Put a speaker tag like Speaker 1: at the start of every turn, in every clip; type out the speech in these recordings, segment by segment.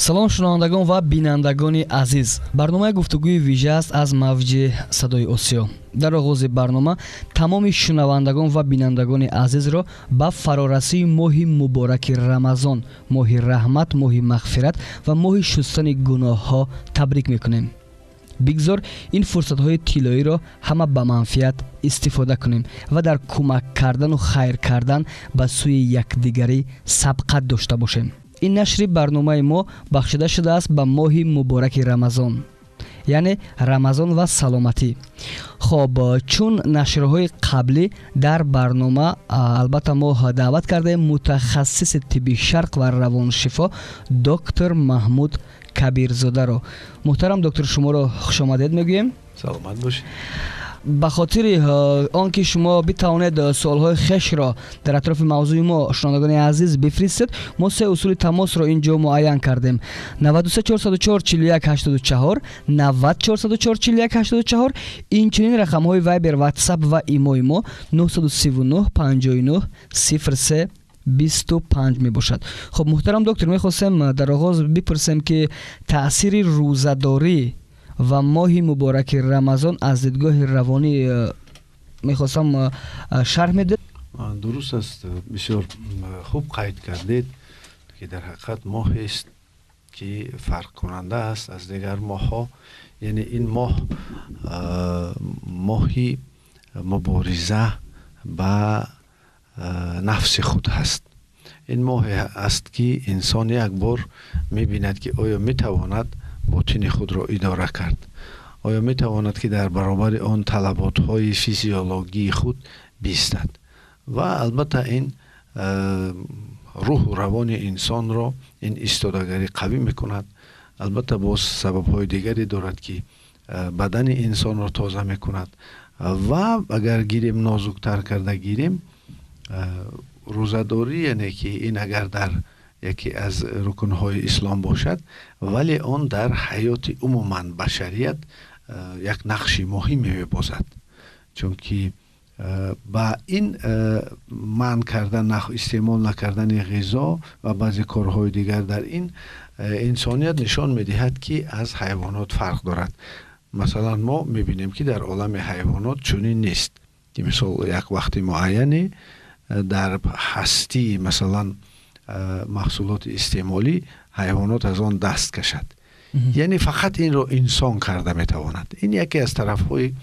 Speaker 1: Салом, шунавандагон ва бинандагони азиз. Барномаи гуфтугӯи вижа аст аз мавҷи Садои Осиё. Дар оғози барнома тамоми шунавандагон ва бинандагони азизро ба фарорасии моҳи мубораки Рамазон, моҳи раҳмат, моҳи мағфират ва моҳи шустани гуноҳҳо табрик мекунем. Бигзор ин фурсатҳои тиллоиро ҳама ба манфиат истифода кунем ва дар кӯмак кардану хайр кардан ба сӯи якдигарӣ сабқат дошта бошем. Ин нашри барномаи мо бахшида шудааст ба моҳи мубораки Рамазон, яъне Рамазон ва саломатӣ. Хоб, чун нашрҳои қаблӣ дар барнома, албатта, мо даъват кардаем мутахассиси тибби шарқ ва равоншифо доктор Маҳмуд Кабирзодаро. Муҳтарам доктор, шуморо хушомадед мегӯем.
Speaker 2: Саломат бошед.
Speaker 1: Ба хотири он ки шумо битавонед суолҳои хешро дар атрофи мавзӯи мо, шунавандагони азиз, бифиристед, мо се усули тамосро ин ҷо муайян кардем: 93 404 41 84, 90 404 41 84, инчунин рақамҳои Вайбер, Ватсап ва Имои мо 939 59 03 25 мебошад. Хуб, муҳтарам доктор, мехостем дар оғоз бипурсем, ки таъсири рӯзадорӣ ва моҳи мубораки Рамазон аз дидгоҳи равонӣ мехостам шарҳ медед.
Speaker 2: Дуруст аст, бисёр хуб қайд кардед, ки дар ҳақиқат моҳест, ки фарқкунанда аст аз дигар моҳҳо. Яъне ин моҳ моҳи мубориза ба нафси худ ҳаст. Ин моҳе аст, ки инсон як бор мебинад, ки оё метавонад ботини худро идора кард, оё метавонад, ки дар баробари он талаботҳои физиологии худ биистад. Ва албатта ин рӯҳу равони инсонро ин истодагарӣ қавӣ мекунад. Албатта, боз сабабҳои дигаре дорад, ки бадани инсонро тоза мекунад. Ва агар гирем, нозуктар карда гирем, рӯзадорӣ, яъне ки ин агар дар яке аз рукнҳои ислом бошад, вале он дар ҳаёти умуман башарият як нақши муҳиме мебозад, чунки ба ин манъ кардан, истеъмол накардани ғизо ва баъзе корҳои дигар дар ин инсоният нишон медиҳад, ки аз ҳайвонот фарқ дорад. Масалан, мо мебинем, ки дар олами ҳайвонот чунин нест, ки мисол як вақти муайяне дар ҳастии, масалан, маҳсулоти истеъмолӣ ҳайвонот аз он даст кашад. Яъне фақат инро инсон карда метавонад. Ин яке аз тарафҳои,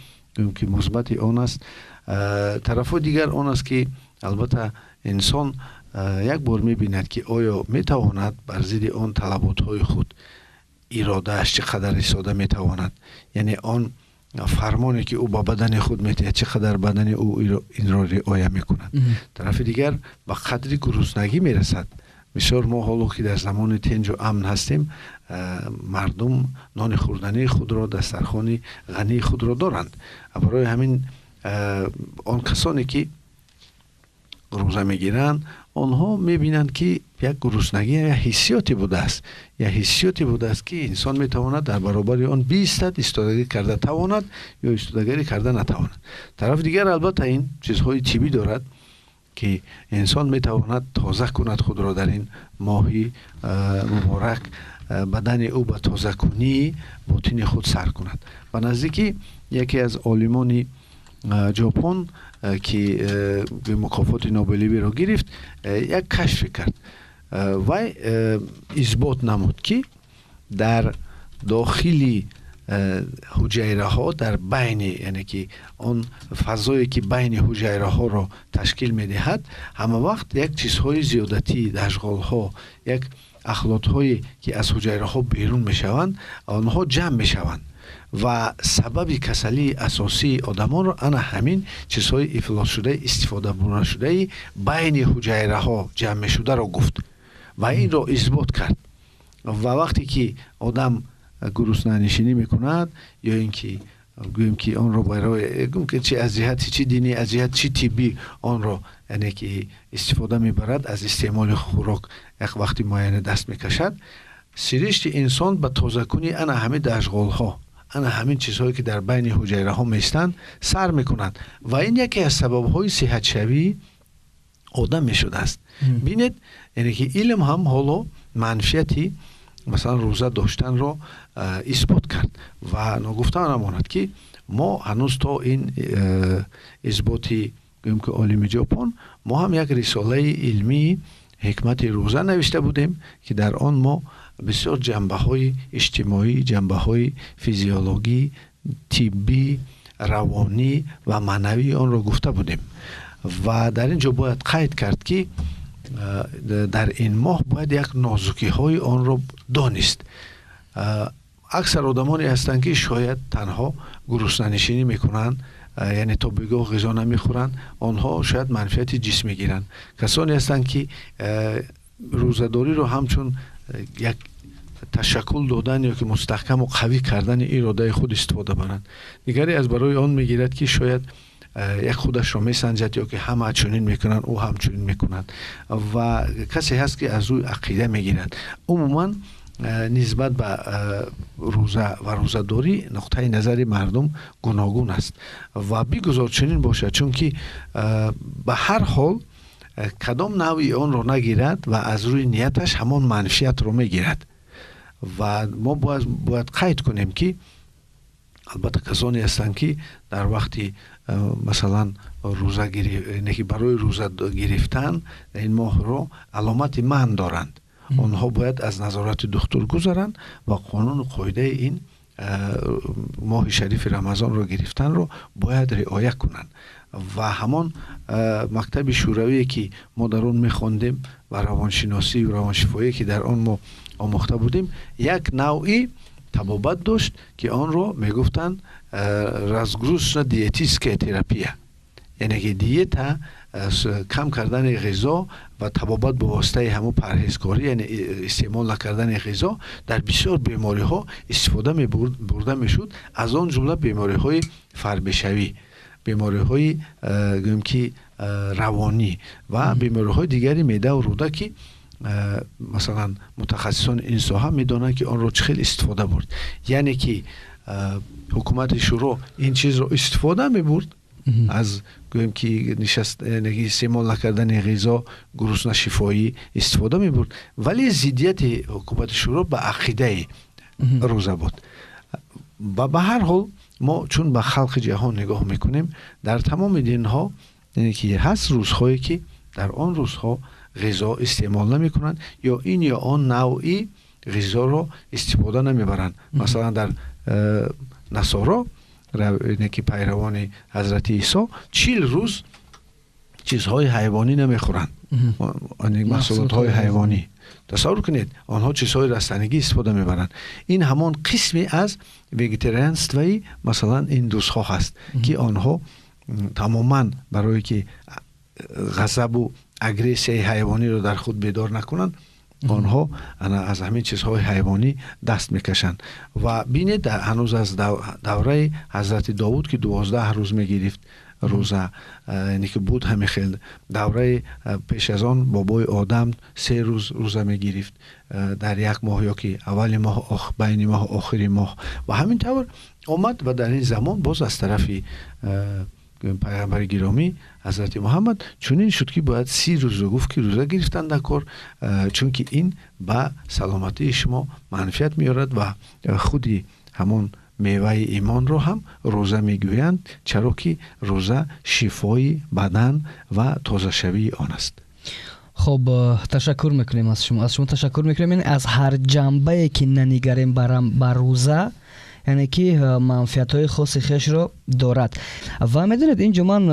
Speaker 2: ки мусбати он аст. Тарафҳои дигар он аст, ки албатта инсон як бор мебинад, ки оё метавонад бар зидди он талаботҳои худ иродааш чӣ қадар истода метавонад, яъне он фармоне, ки ӯ ба бадани худ медиҳад, чӣ қадар бадани ӯ инро риоя мекунад. Тарафи дигар, ба қадри гуруснагӣ мерасад. Бисёр мо ҳоло, ки дар замони тинҷу амн ҳастем, мардум нони хӯрдании худро, дастархони ғании худро доранд. Барои ҳамин он касоне, ки рӯза мегиранд, онҳо мебинанд, ки як гуруснагӣ як ҳиссиёте будааст, як ҳиссиёте будааст, ки инсон метавонад дар баробари он биистад, истодагӣ карда тавонад ё истодагарӣ карда натавонад. Тарафи дигар, албатта, ин чизҳои тиббӣ дорад, ки инсон метавонад тоза кунад худро дар ин моҳи муборак, бадани ӯ ба тозакунии ботини худ сар кунад. Ба наздикӣ яке аз олимони Ҷопон, ки мукофоти Нобелиро гирифт, як кашфе кард. Вай исбот намуд, ки дар дохили ҳуҷайраҳо, дар байни, яъне ки он фазое, ки байни ҳуҷайраҳоро ташкил медиҳад, ҳама вақт як чизҳои зиёдатӣ, дашғолҳо, як ахлотҳое, ки аз ҳуҷайраҳо берун мешаванд, онҳо ҷамъ мешаванд ва сабаби касалии асосии одамонро ана ҳамин чизҳои ифлосшудаи истифодабурдашудаи байни ҳуҷайраҳо ҷамъ мешударо гуфт ва инро исбот кард. Ва вақте ки одам гуруснанишинӣ мекунад ё ин ки гӯем, ки онро барои ки чи аз ҷиҳати чи динӣ, аз ҷиҳати чи тиббӣ онро, яъне ки истифода мебарад, аз истеъмоли хӯрок як вақти муайяне даст мекашад, сиришти инсон ба тозакунии ана ҳамин дашғолҳо, ана ҳамин чизҳое, ки дар байни ҳуҷайраҳо меистанд, сар мекунад ва ин яке аз сабабҳои сиҳатшавии одам мешудааст. Бинед, яъне ки илм ҳам ҳоло манфиати Масалан, рӯза доштанро исбот кард. Ва ногуфта намонад, ки мо ҳанӯз то ин исботи, гӯем ки, олими Ҷопон, мо ҳам як рисолаи илмии ҳикмати рӯза навишта будем, ки дар он мо бисёр ҷанбаҳои иҷтимоӣ, ҷанбаҳои физиологӣ, тиббӣ, равонӣ ва маънавии онро гуфта будем. Ва дар ин ҷо бояд қайд кард, ки дар ин моҳ бояд як нозукиҳои онро донист. Аксар одамоне ҳастанд, ки шояд танҳо гуруснанишинӣ мекунанд, яъне то бегоҳ ғизо намехӯранд, онҳо шояд манфиати ҷисм мегиранд. Касоне ҳастанд, ки рӯзадориро ҳамчун як ташаккул додан ё ки мустаҳкаму қавӣ кардани иродаи худ истифода баранд. Дигаре аз барои он мегирад, ки шояд як худашро месанҷад ё ки ҳама чунин мекунанд, ӯ ҳам чунин мекунад. Ва касе ҳаст, ки аз рӯи ақида мегирад. Умуман, нисбат ба рӯза ва рӯзадорӣ нуқтаи назари мардум гуногун аст. Ва бигузор чунин бошад, чунки ба ҳар ҳол кадом навъи онро нагирад ва аз рӯи нияташ ҳамон манфиатро мегирад. Ва мо бояд қайд кунем, ки албатта касоне ҳастанд, ки дар вақти, масалан, рӯза, ки барои рӯза гирифтан ин моҳро аломати манъ доранд, онҳо бояд аз назорати духтур гузаранд ва қонуну қоидаи ин моҳи шарифи Рамазонро гирифтанро бояд риоя кунанд. Ва ҳамон мактаби шӯравие, ки мо дар он мехондем, ва равоншиносию равоншифоие, ки дар он мо омӯхта будем, як навъи табобат дошт, ки онро мегуфтанд разгрузочно диетическая терапия, яъне ки диета, кам кардани ғизо ва табобат ба воситаи ҳамун парҳезкорӣ, яъне истеъмол накардани ғизо, дар бисёр бемориҳо истифода бурда мешуд, аз он ҷумла бемориҳои фарбешавӣ, бемориҳои, гӯем ки, равонӣ ва бемориҳои дигари меъдаву рӯда, ки, масалан, мутахассисони ин соҳа медонанд, ки онро чӣ хел истифода бурд. Яъне ки ҳукумати шӯро ин чизро истифода мебурд, аз, гӯем ки, нишаст, истеъмол накардани ғизо, гуруснашифоӣ истифода мебурд, вале зиддияти ҳукумати шӯро ба ақидаи рӯза буд. Ва ба ҳар ҳол, мо чун ба халқи ҷаҳон нигоҳ мекунем, дар тамоми динҳо, яъне ки, ҳаст рӯзҳое, ки дар он рӯзҳо ғизо истеъмол намекунанд ё ин ё он навъи ғизоро истифода намебаранд. Масалан, дар насоро, ки пайравони ҳазрати Исо, 40 рӯз чизҳои ҳайвонӣ намехӯранд, маҳсулотҳои ҳайвонӣ. Тасаввур кунед, онҳо чизҳои растанигӣ истифода мебаранд. Ин ҳамон қисме аз вегетарианство и, масалан, индусҳо ҳаст, ки онҳо тамоман барое ки ғазабу агрессияи ҳайвониро дар худ бедор накунанд, онҳо аз ҳамин чизҳои ҳайвонӣ даст мекашанд. Ва бинед, ҳанӯз аз давраи ҳазрати Довуд, ки 12 рӯз мегирифт рӯза, яъне ки буд ҳамин хел давраи. Пеш аз он бобои Одам 3 рӯз рӯза мегирифт дар як моҳ, ё ки аввали моҳ, байни моҳ, охири моҳ, ва ҳамин тавр омад. Ва дар ин замон боз аз тарафи пайғамбари гиромӣ ҳазрати Муҳаммад чунин шуд, ки бояд 30 рӯзро гуфт, ки рӯза гирифтан дар кор, чунки ин ба саломатии шумо манфиат меорад. Ва худи ҳамон меваи имонро ҳам рӯза мегӯянд, чаро ки рӯза шифои бадан ва тозашавии он аст.
Speaker 1: Хоб, ташаккур мекунем аз шумо, ташаккур мекунем. Аз ҳар ҷанбае ки нанигарем ба рӯза, яъне ки, манфиатҳои хоси хешро дорад. Ва медонед, ин ҷо ман,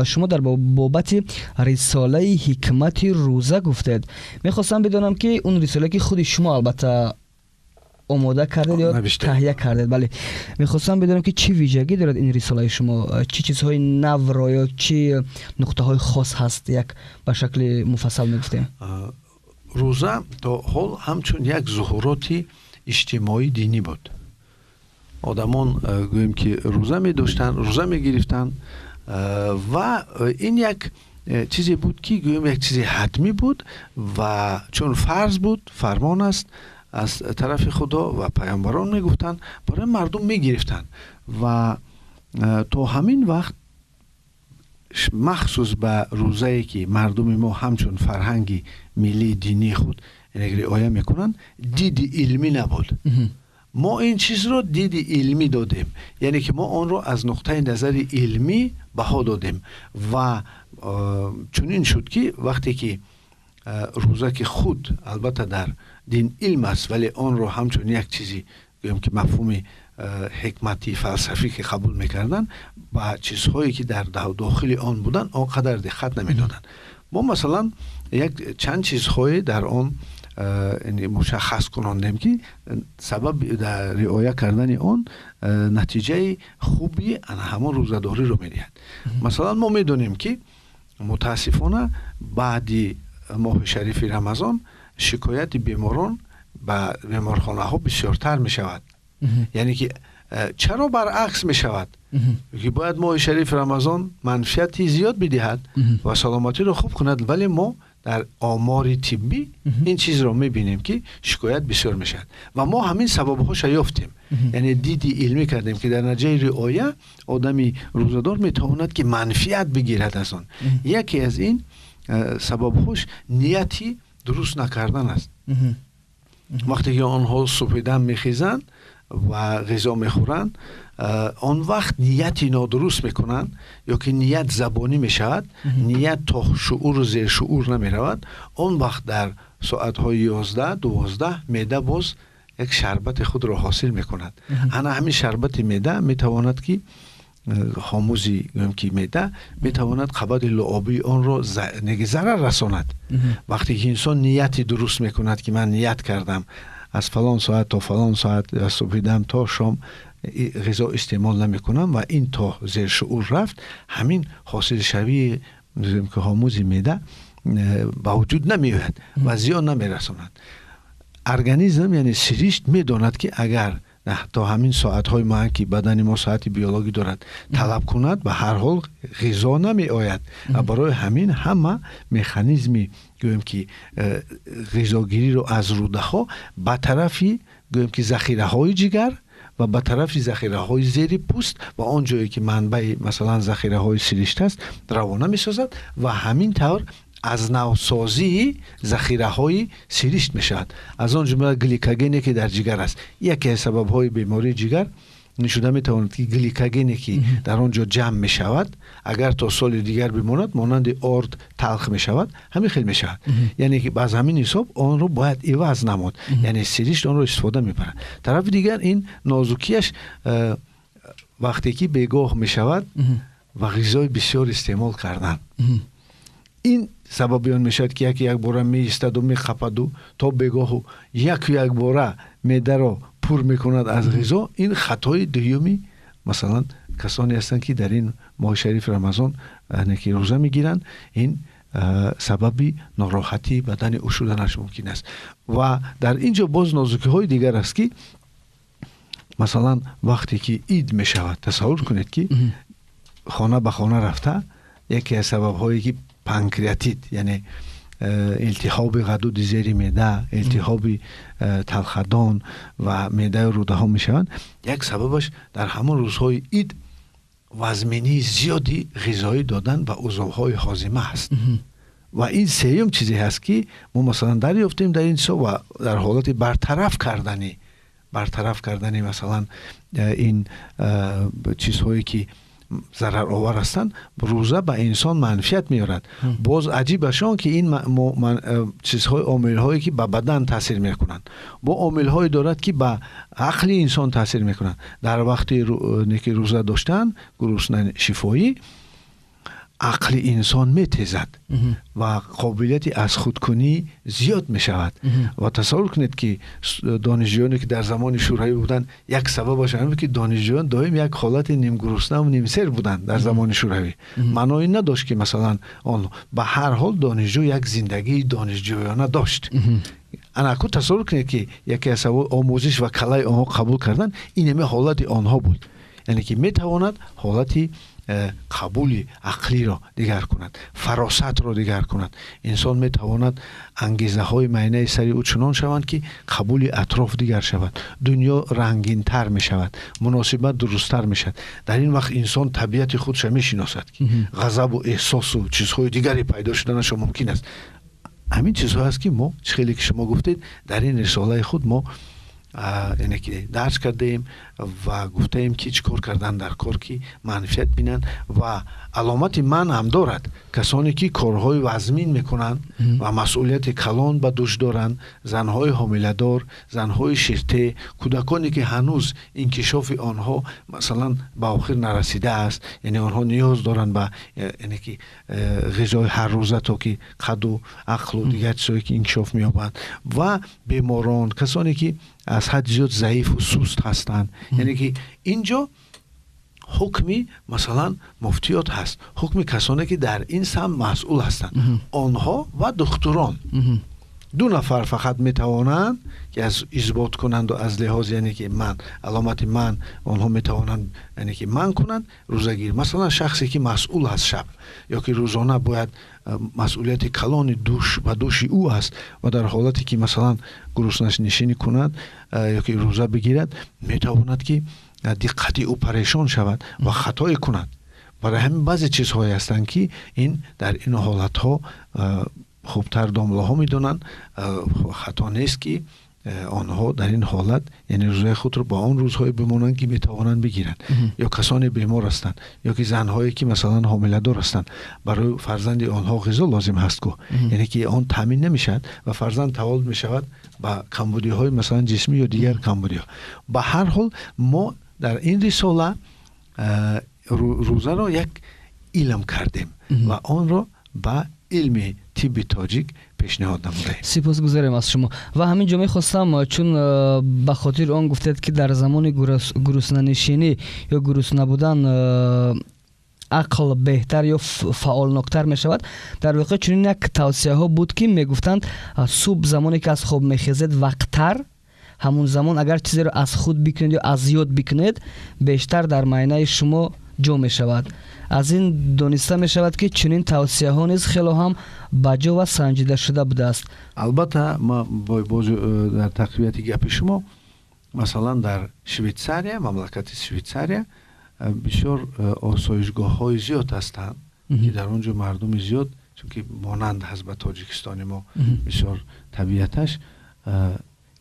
Speaker 1: шумо дар бобати рисолаи ҳикмати рӯза гуфтед, мехостам бидонам, ки он рисолае, ки худи шумо албатта омода кардед ё таҳия кардед, бале, мехостам бидонам, ки чӣ вижагӣ дорад ин рисолаи шумо, чӣ чизҳои навро ё чӣ нуқтаҳои хос ҳаст, як ба шакли муфассал мегуфтем.
Speaker 2: Рӯза то ҳол ҳамчун як зуҳуроти иҷтимоӣ динӣ буд. Одамон, гӯем ки, рӯза медоштанд, рӯза мегирифтанд, ва ин як чизе буд, ки, гӯем, як чизи ҳатмӣ буд ва чун фарз буд, фармон аст аз тарафи Худо ва пайғамбарон мегуфтанд, барои мардум мегирифтанд. Ва то ҳамин вақт, махсус ба рӯзае, ки мардуми мо ҳамчун фарҳанги миллии динии худ риоя мекунанд, диди илмӣ набуд. Мо ин чизро диди илмӣ додем, яъне ки мо онро аз нуқтаи назари илмӣ баҳо додем ва чунин шуд, ки вақте ки рӯза, ки худ албатта дар дин илм аст, вале онро ҳамчун як чизи гӯем ки мафҳуми ҳикмати фалсафӣ ки қабул мекарданд, ба чизҳое ки дар дохили он буданд он қадар диққат намедоданд. Мо масалан як чанд чизҳое дар он мушаххас кунондем, ки сабаб дар риоя кардани он натиҷаи хуби ана ҳамон рӯзадориро медиҳад. Масалан, мо медонем, ки мутаассифона баъди моҳи шарифи Рамазон шикояти беморон ба беморхонаҳо бисёртар мешавад. Яъне ки чаро баръакс мешавад, ки бояд моҳи шарифи Рамазон манфиати зиёд бидиҳад ва саломатиро хуб кунад, вале мо дар омори тиббӣ ин чизро мебинем, ки шикоят бисёр мешавад ва мо ҳамин сабабҳоша ёфтем, яъне диди илмӣ кардем, ки дар натиҷаи риоя одами рӯзадор метавонад, ки манфиат бигирад аз он. Яке аз ин сабабҳош нияти дуруст накардан аст. Вақте ки онҳо субҳидам мехезанд ва ғизо мехӯранд, он вақт нияти нодуруст мекунанд ё ки ният забонӣ мешавад, ният то шууру зершуур намеравад. Он вақт дар соатҳои 11, 12 меъда боз як шарбати худро ҳосил мекунад. Ана ҳамин шарбати меъда метавонад, ки хомӯзи гӯем ки меъда метавонад қабати луобии онро зарар расонад. Вақте ки инсон нияти дуруст мекунад, ки ман ният кардам аз фалон соат то фалон соат, аз субҳидам то шом ғизо истеъмол намекунам, ва ин то зершуур рафт, ҳамин ҳосилшавии ки хомӯзи меъда ба вуҷуд намеояд ва зиён намерасонад. Организм, яъне сиришт, медонад, ки агар то ҳамин соатҳои муайян, ки бадани мо соати биологӣ дорад, талаб кунад, ба ҳар ҳол ғизо намеояд ва барои ҳамин ҳама механизми гӯем ки ғизогириро аз рӯдаҳо ба тарафи гӯем ки захираҳои ҷигар ва ба тарафи захираҳои зери пӯст ва он ҷое ки манбаи масалан захираҳои сиришт аст равона месозад ва ҳамин тавр аз навсозии захираҳои сиришт мешавад, аз он ҷумла гликогене, ки дар ҷигар аст. Яке аз сабабҳои бемории ҷигар шуда метавонад, ки гликогене, ки дар он ҷо ҷамъ мешавад, агар то соли дигар бимонад, монанди орд талх мешавад, ҳамин хел мешавад. Яъне ки аз ҳамин ҳисоб онро бояд иваз намуд, яъне сиришт онро истифода мебарад. Тарафи дигар, ин нозукияш вақте ки бегоҳ мешавад ва ғизои бисёр истеъмол кардан, ин сабаби он мешавад, ки яке якбора меистаду меқападу то бегоҳу яку якбора меъдаро пур мекунад аз ғизо. Ин хатои дуюми масалан касоне ҳастанд, ки дар ин моҳи шарифи Рамазон ки рӯза мегиранд. Ин сабаби нороҳатии бадани ӯ шуданаш мумкин аст. Ва дар ин ҷо боз нозукиҳои дигар аст, ки масалан вақте ки ид мешавад, тасаввур кунед, ки хона ба хона рафта, яке аз сабабҳое ки панкреатит, яъне илтиҳоби ғадуди зери меъда, илтиҳоби талхадон ва меъдаю рӯдаҳо мешаванд, як сабабаш дар ҳамон рӯзҳои ид вазминии зиёди ғизоӣ додан ба узвҳои ҳозима аст. Ва ин сеюм чизе ҳаст, ки мо масалан дарёфтем дар ин ҳисоб ва дар ҳолати бартараф кардани масалан ин чизҳое ки зараровар ҳастанд, рӯза ба инсон манфиат меорад. Боз аҷибаш он, ки ин чизҳои омилҳое ки ба бадан таъсир мекунанд, бо омилҳое дорад, ки ба ақли инсон таъсир мекунанд. Дар вақти ки рӯза доштан, гурусна шифоӣ, ақли инсон метезад ва қобилияти аз худкунӣ зиёд мешавад. Ва тасаввур кунед, ки донишҷӯёне, ки дар замони Шӯравӣ буданд, як сабабаш ҳамин буд, ки донишҷӯён доим як ҳолати нимгуруснаву нимсер буданд дар замони Шӯравӣ. Маънои надошт, ки масалан он ба ҳар ҳол донишҷӯ як зиндагии донишҷӯёна дошт. Анаку тасаввур кунед, ки яке аз омӯзиш ва калаи онҳо қабул кардан ин ҳаме ҳолати онҳо буд, яъне ки метавонад ҳолати қабули ақлиро дигар кунад, фаросатро дигар кунад. Инсон метавонад ангезаҳои майнаи сари ӯ чунон шаванд, ки қабули атроф дигар шавад, дунё рангинтар мешавад, муносибат дурусттар мешавад. Дар ин вақт инсон табиати худша мешиносад, ки ғазабу эҳсосу чизҳои дигаре пайдо шуданашо мумкин аст. Ҳамин чизҳо аст, ки мо, чӣ хеле ки шумо гуфтед, дар ин рисолаи худ мо, яъне ки, дарс кардаем ва гуфтаем, ки чӣ кор кардан дар кор, ки манфиат бинанд. Ва аломати ман ҳам дорад: касоне ки корҳои вазмин мекунанд ва масъулияти калон ба дӯш доранд, занҳои ҳомиладор, занҳои ширте, кӯдаконе ки ҳанӯз инкишофи онҳо, масалан, ба охир нарасидааст, яъне онҳо ниёз доранд ба, яъне ки, ғизои ҳаррӯза, то ки қадду ақлу дигар чизҳое ки инкишоф меёбанд, ва беморон, касоне ки аз ҳад зиёд заифу суст ҳастанд. Яъне ки ин ҷо ҳукми, масалан, муфтиёт ҳаст, ҳукми касоне ки дар ин самт масъул ҳастанд, онҳо ва духтурон. Ду нафар фақат метавонанд, ки аз исбот кунанду аз лиҳоз, яъне ки, ман аломати ман, онҳо метавонанд, яъне ки, манъ кунанд рӯзагир. Масалан, шахсе ки масъул аст шаб ё ки рӯзона бояд, масъулияти калони дӯш ба дӯши ӯ аст ва дар ҳолате ки, масалан, гуруснанишинӣ кунад ё ки рӯза бигирад, метавонад ки диққати ӯ парешон шавад ва хатое кунад. Барои ҳамин баъзе чизҳое ҳастанд, ки ин дар ин ҳолатҳо хубтар домлаҳо медонанд. Хато нест, ки онҳо дар ин ҳолат, яъне, рӯзаи худро ба он рӯзҳое бимонанд, ки метавонанд бигиранд, ё касоне бемор ҳастанд, ё ки занҳое ки, масалан, ҳомиладор ҳастанд, барои фарзанди онҳо ғизо лозим ҳаст ку, яъне ки он таъмин намешавад ва фарзанд таваллуд мешавад ба камбудиҳои, масалан, ҷисмӣ ё дигар камбудиҳо. Ба ҳар ҳол, мо дар ин рисола рӯзаро як илм кардем ва онро ба илми тибби тоҷик пешниҳод намудаем.
Speaker 1: Сипосгузорем аз шумо. Ва ҳамин ҷо мехостам, чун ба хотири он гуфтед, ки дар замони гуруснанишинӣ ё гурусна будан ақл беҳтар ё фаъолноктар мешавад, дар воқеъ чунин як тавсияҳо буд, ки мегуфтанд, субҳ замоне ки аз хоб мехезед, вақттар, ҳамун замон агар чизеро аз худ бикунед ё аз ёд бикунед, бештар дар майнаи шумо ҷо мешавад. Аз ин дониста мешавад, ки чунин тавсияҳо низ хело ҳам баҷо ва санҷида шуда будааст.
Speaker 2: Албатта, ма боз дар тақвияти гапи шумо, масалан, дар Швейтсария, мамлакати Швейтсария, бисёр осоишгоҳҳои зиёд ҳастанд, ки дар он ҷо мардуми зиёд, чунки монанд ҳаст ба Тоҷикистони мо бисёр табиаташ,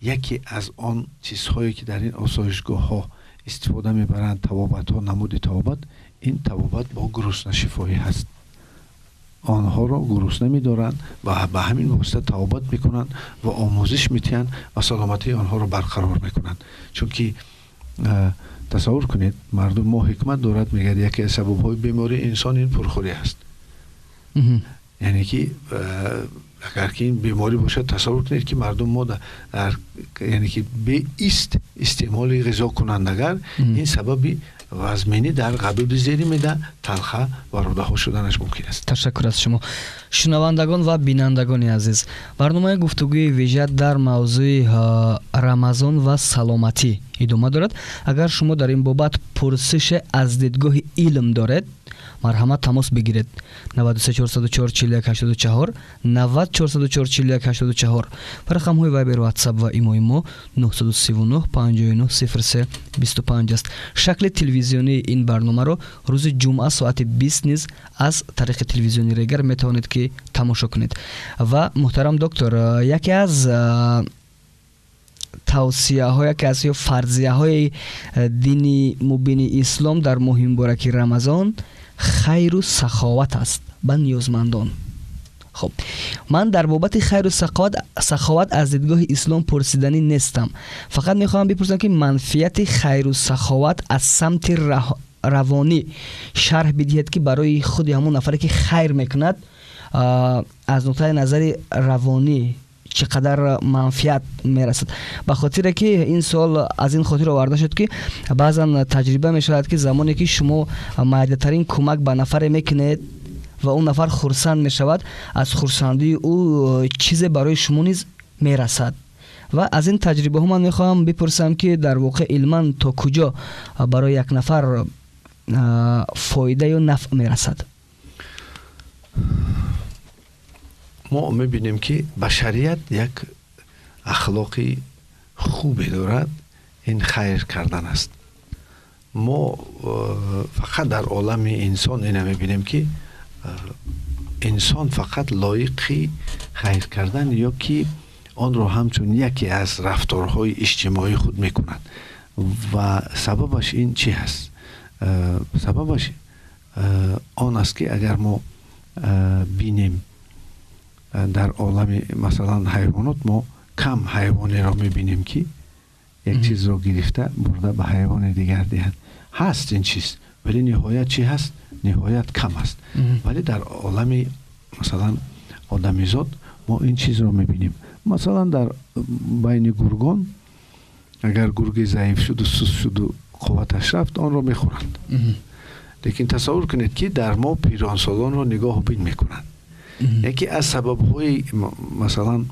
Speaker 2: яке аз он чизҳое ки дар ин осоишгоҳҳо истифода мебаранд, табобатҳо, намуди табобат, ин табобат бо гуруснашифоӣ ҳаст. Онҳоро гурусна медоранд ва ба ҳамин восита табобат мекунанд ва омӯзиш медиҳанд ва саломатии онҳоро барқарор мекунанд. Чунки тасаввур кунед, мардум мо ҳикмат дорад, мегӯяд, яке аз сабабҳои бемории инсон ин пурхӯрӣ аст. Яъне ки агар ки ин беморӣ бошад, тасаввур кунед, ки мардум мо дар, яъне ки, беист истеъмоли ғизо кунанд, агар ин сабаби вазминӣ дар ғадуди зери меъда, талха ва рӯдаҳо шуданаш мумкин аст.
Speaker 1: Ташаккур аз шумо. Шунавандагон ва бинандагони азиз, барномаи гуфтугӯи вижа дар мавзӯи Рамазон ва саломатӣ идома дорад. Агар шумо дар ин бобат пурсише аз дидгоҳи илм доред, марҳамат, тамос бигиред: 93 404 41 84, 90 404 41 84 ва рақамҳои Вайбер, Ватсап ва имои мо 939 59 03 25 аст. Шакли телевизионии ин барномаро рӯзи ҷумъа соати 20 низ аз тариқи телевизиони Регар метавонед, ки тамошо кунед. Ва, муҳтарам доктор, яке аз тавсияҳо, яке аз ё фарзияҳои дини мубини ислом дар моҳи мубораки Рамазон хайру саховат аст ба ниёзмандон. Хуб, ман дар бобати хайру саховат аз дидгоҳи ислом пурсиданӣ нестам, фақат мехоҳам бипурсам, ки манфиати хайру саховат аз самти равонӣ шарҳ бидиҳед, ки барои худи ҳамон нафаре ки хайр мекунад, аз нуқтаи назари равонӣ чӣ қадар манфиат мерасад. Ба хотире ки ин суол аз ин хотир оварда шуд, ки баъзан таҷриба мешавад, ки замоне ки шумо майдатарин кӯмак ба нафаре мекунед ва он нафар хурсанд мешавад, аз хурсандии ӯ чизе барои шумо низ мерасад. Ва аз ин таҷрибаҳо ман мехоҳам бипурсам, ки дар воқеъ илман то куҷо барои як нафар фоида ё нафъ мерасад.
Speaker 2: Мо мебинем, ки башарият як ахлоқи хубе дорад, ин хайр кардан аст. Мо фақат дар олами инсон ина мебинем, ки Инсон фақат лоиқи хайр кардан ё ки онро ҳамчун яке аз рафторҳои иҷтимоии худ мекунад. Ва сабабаш ин чӣ ҳаст? Сабабаш он аст, ки агар мо бинем дар олами, масалан, ҳайвонот, мо кам ҳайвонеро мебинем, ки як чизро гирифта бурда ба ҳайвони дигар диҳад. Ҳаст ин чиз, вале ниҳоят чӣ ҳаст? Ниҳоят кам аст. Вале дар олами, масалан, одамизод мо ин чизро мебинем. Масалан, дар байни гургон агар гурге заиф шуду суст шуду қувваташ рафт, онро мехӯранд. Лекин тасаввур кунед, ки дар мо пиронсолонро нигоҳубин мекунанд. Яке аз сабабҳои, масалан,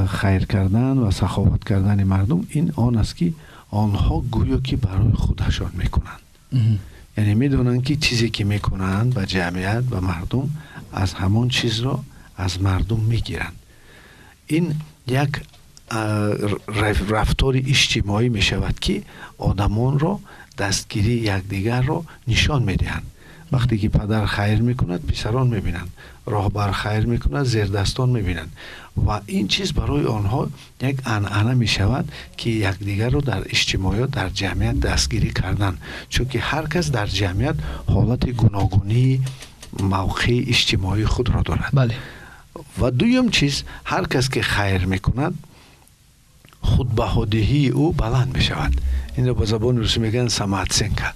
Speaker 2: хайр кардан ва саховат кардани мардум ин он аст, ки онҳо гӯё ки барои худашон мекунанд, яъне медонанд, ки чизе ки мекунанд ба ҷамъият, ба мардум, аз ҳамон чизро аз мардум мегиранд. Ин як рафтори иҷтимоӣ мешавад, ки одамонро дастгирии якдигарро нишон медиҳанд. Вақте ки падар хайр мекунад, писарон мебинанд, роҳбар хайр мекунад, зердастон мебинанд ва ин чиз барои онҳо як анъана мешавад, ки якдигарро дар иҷтимоиёт, дар ҷамъият дастгирӣ кардан, чунки ҳар кас дар ҷамъият ҳолати гуногунии мавқеи иҷтимоии худро дорад. Ва дуюм чиз, ҳар кас ки хайр мекунад, худбаҳодиҳии ӯ баланд мешавад. Инро ба забони русӣ мегӯянд самооценка,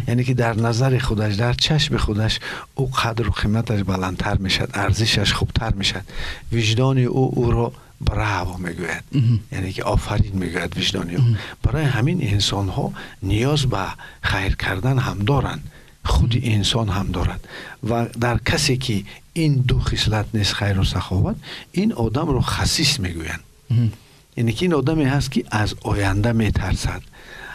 Speaker 2: яъне ки дар назари худаш, дар чашми худаш ӯ қадру қиматаш баландтар мешавад, арзишаш хубтар мешавад, виҷдони ӯ ӯро браво мегӯяд, яъне ки офарин мегӯяд виҷдони ӯ. Барои ҳамин инсонҳо ниёз ба хайр кардан ҳам доранд, худи инсон ҳам дорад. Ва дар касе ки ин ду хислат нест, хайру саховат, ин одамро хасис мегӯянд, яъне ки ин одаме ҳаст, ки аз оянда метарсад,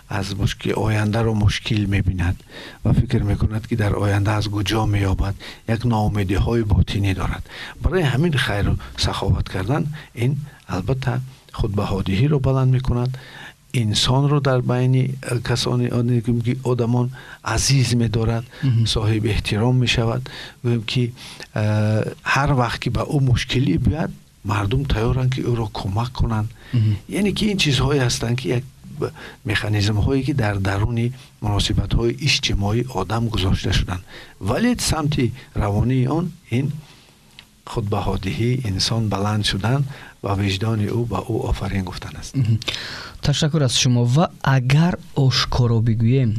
Speaker 2: аз ояндаро мушкил мебинад ва фикр мекунад, ки дар оянда аз куҷо меёбад, як ноумедиҳои ботинӣ дорад. Барои ҳамин хайру саховат кардан ин албатта худбаҳодиҳиро баланд мекунад, инсонро дар байни касони ки одамон азиз медорад, соҳиби эҳтиром мешавад. Гӯем ки ҳар вақт ки ба ӯ мушкилӣ биёяд, мардум тайёранд, ки ӯро кӯмак кунанд. Яъне ки ин чизҳое ҳастанд, ки як механизмҳое, ки дар даруни муносибатҳои иҷтимоӣ одам гузошта шуданд, вале самти равонии он ин худбаҳодиҳӣ, инсон баланд шудан ва виҷдони ӯ ба ӯ офарин гуфтан аст.
Speaker 1: Ташаккур аз шумо. Ва агар ошкоро бигӯем,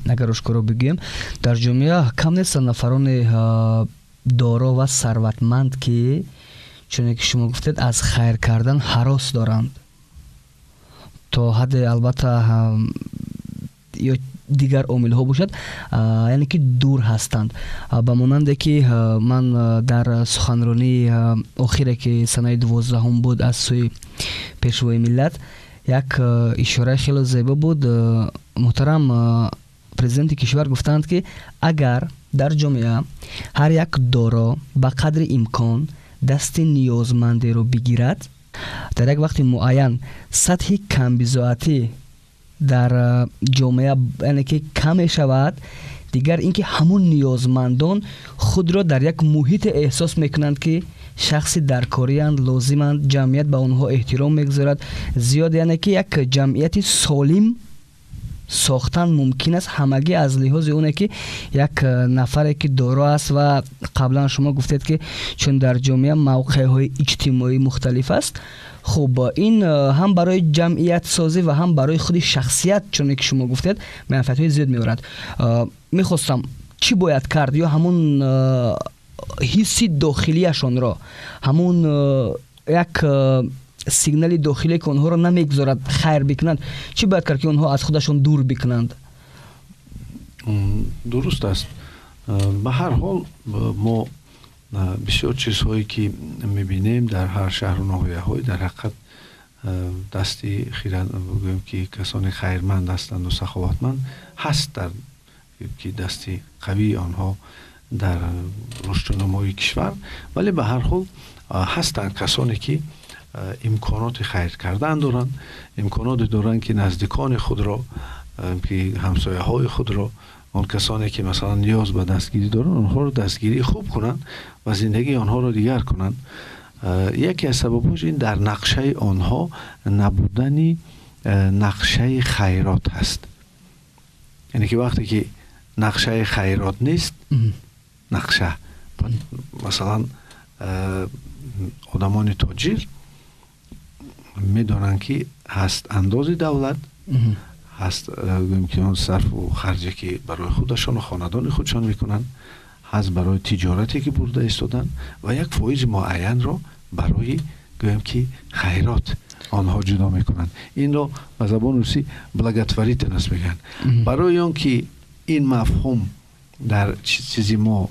Speaker 1: дар ҷомеа кам нестанд нафарони доро ва сарватманд, ки чуне ки шумо гуфтед, аз хайр кардан ҳарос доранд то ҳадде, албатта, ё дигар омилҳо бошад, яъне ки дур ҳастанд. Ба монанде ки ман дар суханронии охире, ки санаи 12-ум буд, аз сӯи Пешвои миллат як ишораи хеле зебо буд. Муҳтарам Президенти кишвар гуфтанд, ки агар дар ҷомеа ҳар як доро ба қадри имкон дасти ниёзмандеро бигирад, дар як вақти муайян сатҳи камбизоатӣ дар ҷомеа, яъне ки, кам мешавад. Дигар ин ки ҳамун ниёзмандон худро дар як муҳите эҳсос мекунанд, ки шахси даркориянд, лозиманд, ҷамъият ба онҳо эҳтиром мегузорад зиёд, яъне ки як ҷамъияти солим сохтан мумкин аст ҳамагӣ аз лиҳози оне, ки як нафаре, ки доро аст. Ва қаблан шумо гуфтед, ки чун дар ҷомеа мавқеъҳои иҷтимоӣ мухталиф аст, хуб, ин ҳам барои ҷамъиятсозӣ ва ҳам барои худи шахсият, чуне ки шумо гуфтед, манфиатҳои зиёд меорад. Мехостам, чӣ бояд кард ё ҳамун ҳисси дохилиашонро, ҳамун як сигнали дохилие, ки онҳоро намегузорад хайр бикунанд, чӣ бояд кард, ки онҳо аз худашон дур бикунанд?
Speaker 2: Дуруст аст. Ба ҳар ҳол, мо бисёр чизҳое ки мебинем дар ҳар шаҳру ноҳияҳои, дар ҳақиқат дасти гӯем ки касони хайрманд ҳастанду саховатманд ҳаст, дар ки дасти қавии онҳо дар рушду нумӯи кишвар. Вале ба ҳар ҳол ҳастанд касоне, ки имконоти хайр кардан доранд, имконоте доранд, ки наздикони худро, ки ҳамсояҳои худро Он касоне ки, масалан, ниёз ба дастгирӣ доранд, онҳоро дастгирии хуб кунанд ва зиндагии онҳоро дигар кунанд. Яке аз сабабҳош ин дар нақшаи онҳо набудани нақшаи хайрот ҳаст. Яъне ки вақте ки нақшаи хайрот нест, нақша, масалан, одамони тоҷир медонанд, ки ҳаст андози давлат, ҳаст, гӯем ки, он сарфу харҷе ки барои худашону хонадони худшон мекунанд, ҳаст барои тиҷорате ки бурда истоданд, ва як фоизи муайянро барои, гӯем ки, хайрот онҳо ҷудо мекунанд. Инро ба забони русӣ благотворительность мегӯянд. Барои он ки ин мафҳум дар чизи мо